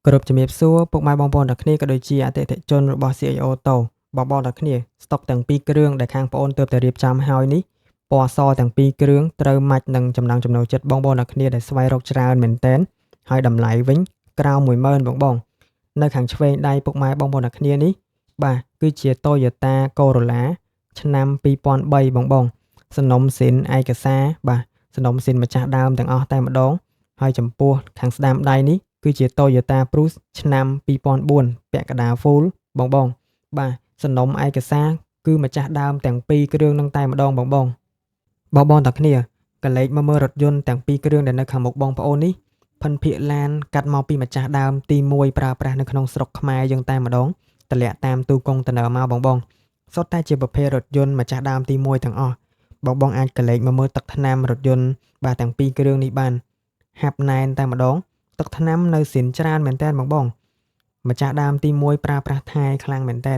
គ្រប់ជំរាបសួរពុកម៉ែបងប្អូនទាំងគ្នាក៏ដូចជាអតិថិជនរបស់ CXO Auto បងប្អូនទាំងគ្នាស្តុកទាំងពីរគ្រឿងដែលខាងប្អូនទើបតែរៀបចំហើយនេះពណ៌សទាំងពីរគ្រឿងត្រូវម៉ាច់នឹងចំណង់ចំណូលចិត្តបងប្អូនទាំងគ្នាដែលស្វែងរកច្រើនមែនទែនហើយតម្លៃវិញក្រោម10000បងបងនៅខាងឆ្វេងដៃពុកម៉ែបងប្អូនទាំងគ្នានេះបាទគឺជា Toyota Corolla ឆ្នាំ2003បងបងសំណុំស៊ីនឯកសារបាទសំណុំស៊ីនម្ចាស់ដើមទាំងអស់តែម្ដងហើយចំពោះខាងស្ដាំដៃនេះគឺជា Toyota Prius ឆ្នាំ2004ពាក់កណ្ដាល full បងបងបាទសំណុំឯកសារគឺម្ចាស់ដើមទាំងពីរគ្រឿងនឹងតែម្ដងបងបងបងបងទាំងគ្នាកលេចមកមើលរថយន្តទាំងពីរគ្រឿងដែលនៅខាងមុខបងប្អូននេះភិនភាគឡានកាត់មកពីម្ចាស់ដើមទី1ប្រើប្រាស់នៅក្នុងស្រុកខ្មែរយើងតែម្ដងតម្លាក់តាមទូកុងតឺន័រមកបងបងសុទ្ធតែជាប្រភេទរថយន្តម្ចាស់ដើមទី1ទាំងអស់បងបងអាចកលេចមកមើលទឹកថ្នាំរថយន្តបាទទាំងពីរគ្រឿងនេះបានហាប់ណែនតែម្ដងទឹកថ្នាំនៅស៊ីនច្រើនមែនតើបងបងម្ចាស់ដើមទី1ប្រើប្រាស់ថែខ្លាំងមែនតើ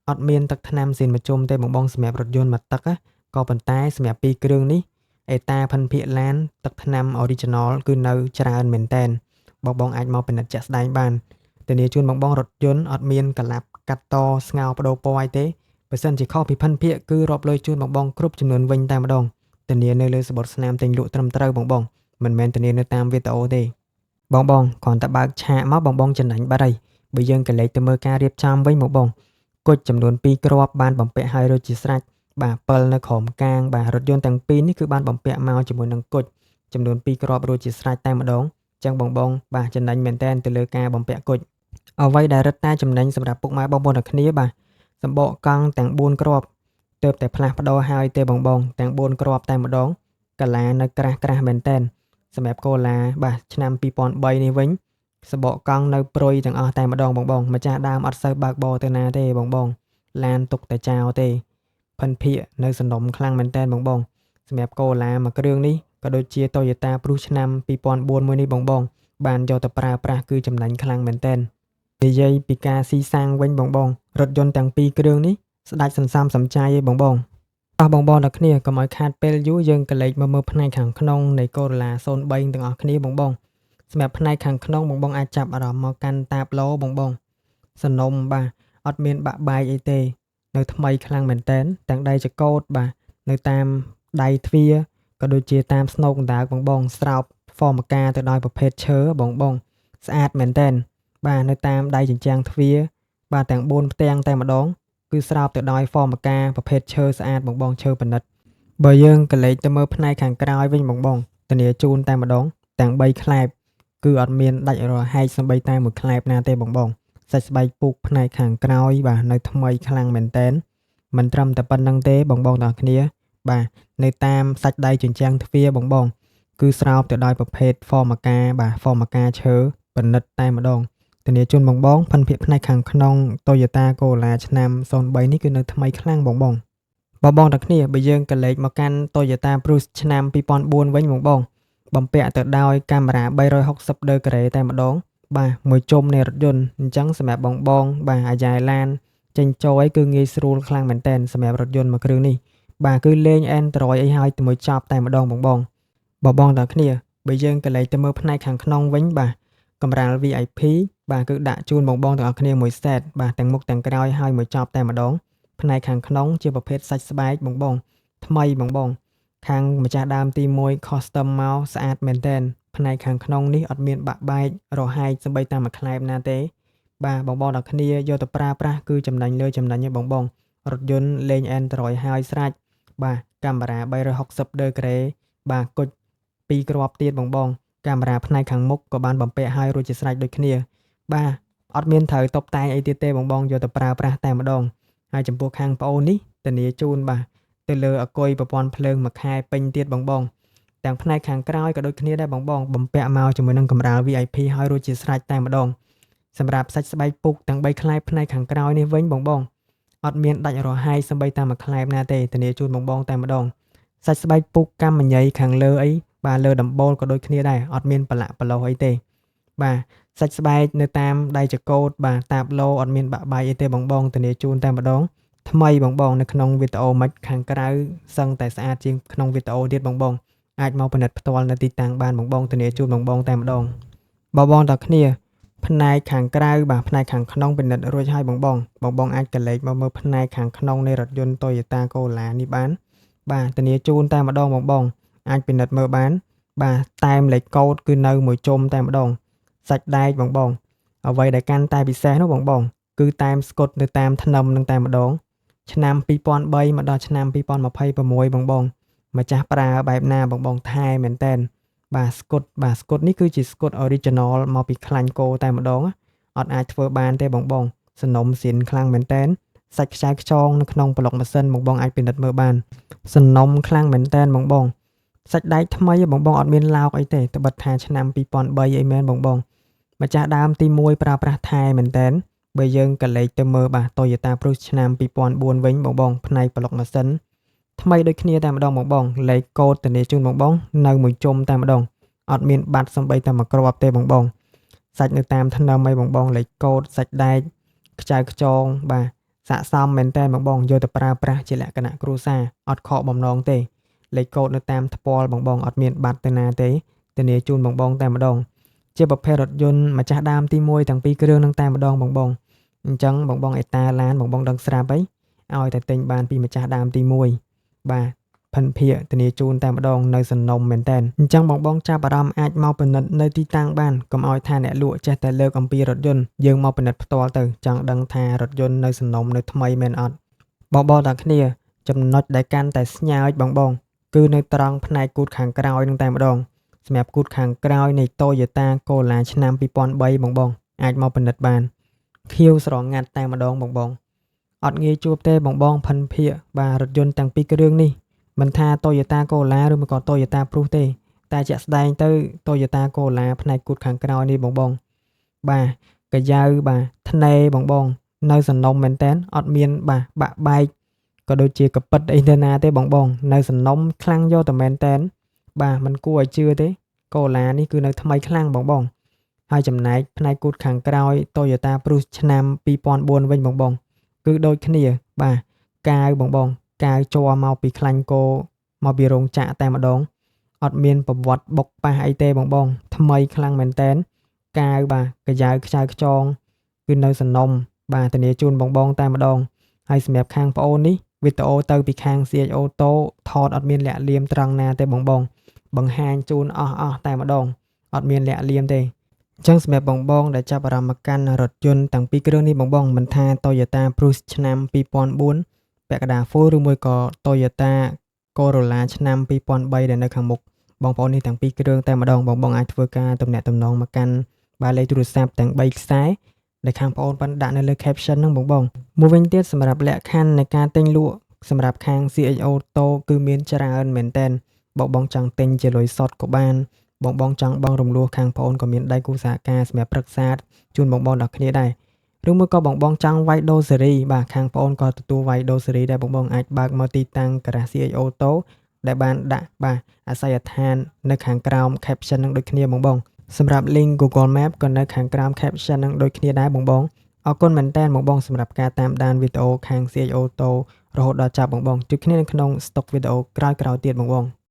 អត់មានទឹកថ្នាំស៊ីនមជុំទេបងបងសម្រាប់រថយន្តមួយទឹកក៏ប៉ុន្តែសម្រាប់ពីរគ្រឿងនេះអេតាភិនភាគឡានទឹកថ្នាំ original គឺនៅច្រើនមែនតើបងបងអាចមកពិនិត្យជាក់ស្ដែងបានធានាជូនបងបងរថយន្តអត់មានកឡាប់កាត់តស្ងោបដូរពណ៌អីទេបើសិនជាខុសពីភិនភាគគឺរាប់លុយជូនបងបងគ្រប់ចំនួនវិញតែម្ដងធានានៅលើសំបុត្រស្នាមទិញលក់ត្រឹមត្រូវបងបងមិនមែនធានានៅតាមវីដេអូទេបងបងគ្រាន់តែបើកឆាកមកបងបងចំណេញបាត់ហើយបើយើងកលេចទៅមើលការរៀបចំវិញបងបងគុជចំនួន2គ្រាប់បានបំពាក់ឲ្យរួចជាស្រេចបាទពិលនៅក្រោមកាងបាទរថយន្តទាំងពីរនេះគឺបានបំពាក់មកជាមួយនឹងគុជចំនួន2គ្រាប់រួចជាស្រេចតែម្ដងចឹងបងបងបាទចំណេញមែនតែនទៅលើការបំពាក់គុជអ្វីដែលរឹតតែចំណេញសម្រាប់ពុកម៉ែបងប្អូនទាំងគ្នាបាទសម្បកកង់ទាំង4គ្រាប់ទើបតែផ្លាស់ប្ដូរហើយទេបងបងទាំង4គ្រាប់តែម្ដងកាឡានៅក្រាស់ក្រាស់មែនតែនសម្រាប់កូឡាបាទឆ្នាំ2003នេះវិញសម្បកកង់នៅព្រុយទាំងអស់តែម្ដងបងបងម្ចាស់ដើមអត់សូវបើកបរទៅណាទេបងបងឡានទុកតែចោលទេភិនភាគនៅសំណុំខ្លាំងមែនតែនបងបងសម្រាប់កូឡាមួយគ្រឿងនេះក៏ដូចជា Toyota Prius ឆ្នាំ2004មួយនេះបងបងបានយកទៅប្រើប្រាស់គឺចំណេញខ្លាំងមែនតែននិយាយពីការស៊ីសាំងវិញបងបងរថយន្តទាំងពីរគ្រឿងនេះស្ដាច់សន្សំសំចៃឯងបងបងអស់បងបងដល់គ្នាកុំឲ្យខាតពេលយូរយើងក៏លេចមកមើលផ្នែកខាងក្នុងនៃ Corolla 03ទាំងអស់គ្នាបងបងសម្រាប់ផ្នែកខាងក្នុងបងបងអាចចាប់អារម្មណ៍មកកាន់តាបឡូបងបងសំណុំបាទអត់មានបាក់បែកអីទេនៅថ្មីខ្លាំងមែនតែនទាំងដៃចកោតបាទនៅតាមដៃទ្វារក៏ដូចជាតាមស្នូកអណ្ដើកបងបងស្រោបហ្វមកាទៅដោយប្រភេទឈើបងបងស្អាតមែនតែនបាទនៅតាមដៃជញ្ជាំងទ្វារបាទទាំង4ផ្ទាំងតែម្ដងគឺស្រោបទៅដោយហ្វមកាប្រភេទឈើស្អាតបងបងឈើប៉និតបើយើងកលេចទៅមើលផ្នែកខាងក្រោយវិញបងបងធានាជូនតែម្ដងទាំង3ខ្លែបគឺអត់មានដាច់រហែកសំបីតែមួយខ្លែបណាទេបងបងសាច់ស្បែកពុកផ្នែកខាងក្រោយបាទនៅថ្មីខ្លាំងមែនតែនមិនត្រឹមតែប៉ុណ្្នឹងទេបងបងទាំងអស់គ្នាបាទនៅតាមសាច់ដៃជញ្ជាំងទ្វារបងបងគឺស្រោបទៅដោយប្រភេទហ្វមកាបាទហ្វមកាឈើប៉និតតែម្ដងធានាជូនបងបងភិនភាគផ្នែកខាងក្នុង Toyota Corolla ឆ្នាំ03នេះគឺនៅថ្មីខ្លាំងបងបងបងបងទាំងគ្នាបើយើងកលេចមកកាន់ Toyota Prius ឆ្នាំ2004វិញបងបងបំពាក់ទៅដោយកាមេរ៉ា360ដឺក្រេតែម្ដងបាទមួយជុំនៃរថយន្តអញ្ចឹងសម្រាប់បងបងបាទអាយ៉ែឡានចេញចូលអីគឺងាយស្រួលខ្លាំងមែនតែនសម្រាប់រថយន្តមួយគ្រឿងនេះបាទគឺលេង Android អីហើយមួយចប់តែម្ដងបងបងបងបងទាំងគ្នាបើយើងកលេចទៅមើលផ្នែកខាងក្នុងវិញបាទកម្រាល VIP បាទគឺដាក់ជូនបងបងទាំងអស់គ្នាមួយសេតបាទទាំងមុខទាំងក្រោយហើយមួយចប់តែម្ដងផ្នែកខាងក្នុងជាប្រភេទសាច់ស្បែកបងបងថ្មីបងបងខាងម្ចាស់ដើមទី1 custom មកស្អាតមែនតែនផ្នែកខាងក្នុងនេះអត់មានបាក់បែករហែកសំបីតាមមួយខ្លែបណាទេបាទបងបងទាំងគ្នាយកទៅប្រើប្រាស់គឺចំណេញលើចំណេញឯងបងបងរថយន្តលេង Android ហើយស្រេចបាទកាមេរ៉ា360ដឺក្រេបាទគុជ2គ្រាប់ទៀតបងបងកាមេរ៉ាផ្នែកខាងមុខក៏បានបំពាក់ឲ្យរួចជាស្រេចដូចគ្នាបាទអត់មានត្រូវតុបតែងអីទៀតទេបងបងយកទៅប្រើប្រាស់តែម្ដងហើយចំពោះខាងប្អូននេះធានាជូនបាទទៅលើអគុយប្រព័ន្ធភ្លើងមួយខែពេញទៀតបងបងទាំងផ្នែកខាងក្រោយក៏ដូចគ្នាដែរបងបងបំពាក់មកជាមួយនឹងកម្រាល VIP ហើយរួចជាស្រេចតែម្ដងសម្រាប់សាច់ស្បែកពុកទាំង3ខ្លែបផ្នែកខាងក្រោយនេះវិញបងបងអត់មានដាច់រហែកសំបីតាមមួយខ្លែបណាទេធានាជូនបងបងតែម្ដងសាច់ស្បែកពុកកម្មញីខាងលើអីបាទលើដំបូលក៏ដូចគ្នាដែរអត់មានប្រឡាក់ប្រឡោះអីទេបាទសាច់ស្បែកនៅតាមដៃចកោតបាទតាបឡូអត់មានបាក់បែកអីទេបងបងធានាជូនតែម្ដងថ្មីបងបងនៅក្នុងវីដេអូមិនខាងក្រៅសឹងតែស្អាតជាងក្នុងវីដេអូទៀតបងបងអាចមកពិនិត្យផ្ទាល់នៅទីតាំងបានបងបងធានាជូនបងបងតែម្ដងបងបងទាំងគ្នា ផ្នែកខាងក្រៅបាទផ្នែកខាងក្នុងពិនិត្យរួចហើយបងបងបងបងអាចកលេចមកមើលផ្នែកខាងក្នុងនៃរថយន្ត Toyota Corolla នេះបានបាទធានាជូនតែម្ដងបងបងអាចពិនិត្យមើលបានបាទតែមលេខកូដគឺនៅមួយជុំតែម្ដងសាច់ដែកបងបងអ្វីដែលកាន់តែពិសេសនោះបងបងគឺតែមស្កុតនៅតាមធ្នឹមនឹងតែម្ដងឆ្នាំ2003មកដល់ឆ្នាំ2026បងបងម្ចាស់ប្រើបែបណាបងបងថែមែនតែនបាទស្កុតបាទស្កុតនេះគឺជាស្កុត original មកពីខ្លាញ់គោតែម្ដងអត់អាចធ្វើបានទេបងបងសនំស៊ីនខ្លាំងមែនតែនសាច់ខ្ចៅខ្ចងនៅក្នុងប្លុកម៉ាស៊ីនបងបងអាចពិនិត្យមើលបានសនំខ្លាំងមែនតែនបងបងសាច់ដែកថ្មីបងបងអត់មានឡោកអីទេត្បិតថាឆ្នាំ2003អីមែនបងបងម្ចាស់ដើមទី1ប្រើប្រាស់ថែមែនតែនបើយើងកលេចទៅមើលបាទ Toyota Prius ឆ្នាំ2004វិញបងបងផ្នែកប្លុកម៉ាស៊ីនថ្មីដូចគ្នាតែម្ដងបងបងលេខកូដធានាជូនបងបងនៅមួយជុំតែម្ដងអត់មានបាត់សំបីតែមួយគ្រាប់ទេបងបងសាច់នៅតាមធ្នឹមអីបងបងលេខកូដសាច់ដែកខ្ចៅខ្ចងបាទស័កសមមែនតើបងបងយកទៅប្រើប្រាស់ជាលក្ខណៈគ្រួសារអត់ខកបំណងទេលេខកូដនៅតាមថ្ពាល់បងបងអត់មានបាត់ទៅណាទេធានាជូនបងបងតែម្ដងជាប្រភេទរថយន្តម្ចាស់ដើមទី1ទាំងពីរគ្រឿងនឹងតែម្ដងបងបងអញ្ចឹងបងបងអេតាឡានបងបងដឹងស្រាប់អីឲ្យតែទិញបានពីម្ចាស់ដើមទី1បាទផិនភាកធានាជូនតែម្ដងនៅសនំមែនតែនអញ្ចឹងបងបងចាប់អារម្មណ៍អាចមកពិនិត្យនៅទីតាំងបានកុំឲ្យថាអ្នកលក់ចេះតែលើកអំពីរថយន្តយើងមកពិនិត្យផ្ទាល់ទៅចង់ដឹងថារថយន្តនៅសនំនៅថ្មីមែនអត់បងបងទាំងគ្នាចំណុចដែលកាន់តែស្ញើចបងបងគឺនៅត្រង់ផ្នែកគូតខាងក្រោយនឹងតែម្ដងសម្រាប់គូតខាងក្រោយនៃ Toyota Corolla ឆ្នាំ2003បងបងអាចមកពិនិត្យបានខៀវស្រងាត់តែម្ដងបងបងអត់ងាយជួបទេបងបងផិនភាកបាទរថយន្តទាំងពីរគ្រឿងនេះមិនថា Toyota Corolla ឬមកក៏ Toyota Prius ទេតែជាក់ស្ដែងទៅ Toyota Corolla ផ្នែកគូតខាងក្រោយនេះបងបងបាទកាយ៉ាវបាទធ្នេបងបងនៅសនំមែនតែនអត់មានបាទបាក់បែកក៏ដូចជាកពិតអីទៅណាទេបងបងនៅសនំខ្លាំងយកតែមែនតែនបាទមិនគួរឲ្យជឿទេ Corolla នេះគឺនៅថ្មីខ្លាំងបងបងហើយចំណែកផ្នែកគូតខាងក្រោយ Toyota Prius ឆ្នាំ2004វិញបងបងគឺដូចគ្នាបាទកាវបងបងកាវជ័រមកពីខ្លាញ់គោមកពីរោងចក្រតែម្ដងអត់មានប្រវត្តិបុកប៉ះអីទេបងបងថ្មីខ្លាំងមែនតែនកាវបាទកាយ៉ាវខ្ចៅខ្ចងគឺនៅសនំបាទធានាជូនបងបងតែម្ដងហើយសម្រាប់ខាងប្អូននេះវីដេអូទៅពីខាង CH Auto ថតអត់មានលាក់លៀមត្រង់ណាទេបងបងបង្ហាញជូនអស់តែម្ដងអត់មានលាក់លៀមទេអញ្ចឹងសម្រាប់បងបងដែលចាប់អារម្មណ៍មកកាន់រថយន្តទាំងពីរគ្រឿងនេះបងបងមិនថា Toyota Prius ឆ្នាំ2004ពាក់កណ្ដាល Full ឬមួយក៏ Toyota Corolla ឆ្នាំ2003ដែលនៅខាងមុខបងប្អូននេះទាំងពីរគ្រឿងតែម្ដងបងបងអាចធ្វើការទំនាក់ទំនងមកកាន់បាទលេខទូរស័ព្ទទាំង3ខ្សែដែលខាងប្អូនបានដាក់នៅលើ caption ហ្នឹងបងបងមួយវិញទៀតសម្រាប់លក្ខខណ្ឌនៃការទិញលក់សម្រាប់ខាង CH Auto គឺមានច្រើនមែនតែនបងបងចង់ទិញជាលុយសុទ្ធក៏បានបងបងចង់បង់រំលោះខាងប្អូនក៏មានដៃគូសហការសម្រាប់ប្រឹក្សាជូនបងបងដល់គ្នាដែរឬមួយក៏បងបងចង់វាយដូសេរីបាទខាងប្អូនក៏ទទួលវាយដូសេរីដែរបងបងអាចបើកមកទីតាំងការ៉ាស CH Auto ដែលបានដាក់បាទអាសយដ្ឋាននៅខាងក្រោម caption នឹងដូចគ្នាបងបងសម្រាប់ link Google Map ក៏នៅខាងក្រោម caption នឹងដូចគ្នាដែរបងបងអរគុណមែនតើបងបងសម្រាប់ការតាមដានវីដេអូខាង CH Auto រហូតដល់ចប់បងបងជួបគ្នានៅក្នុង stock វីដេអូក្រោយៗទៀតបងបង។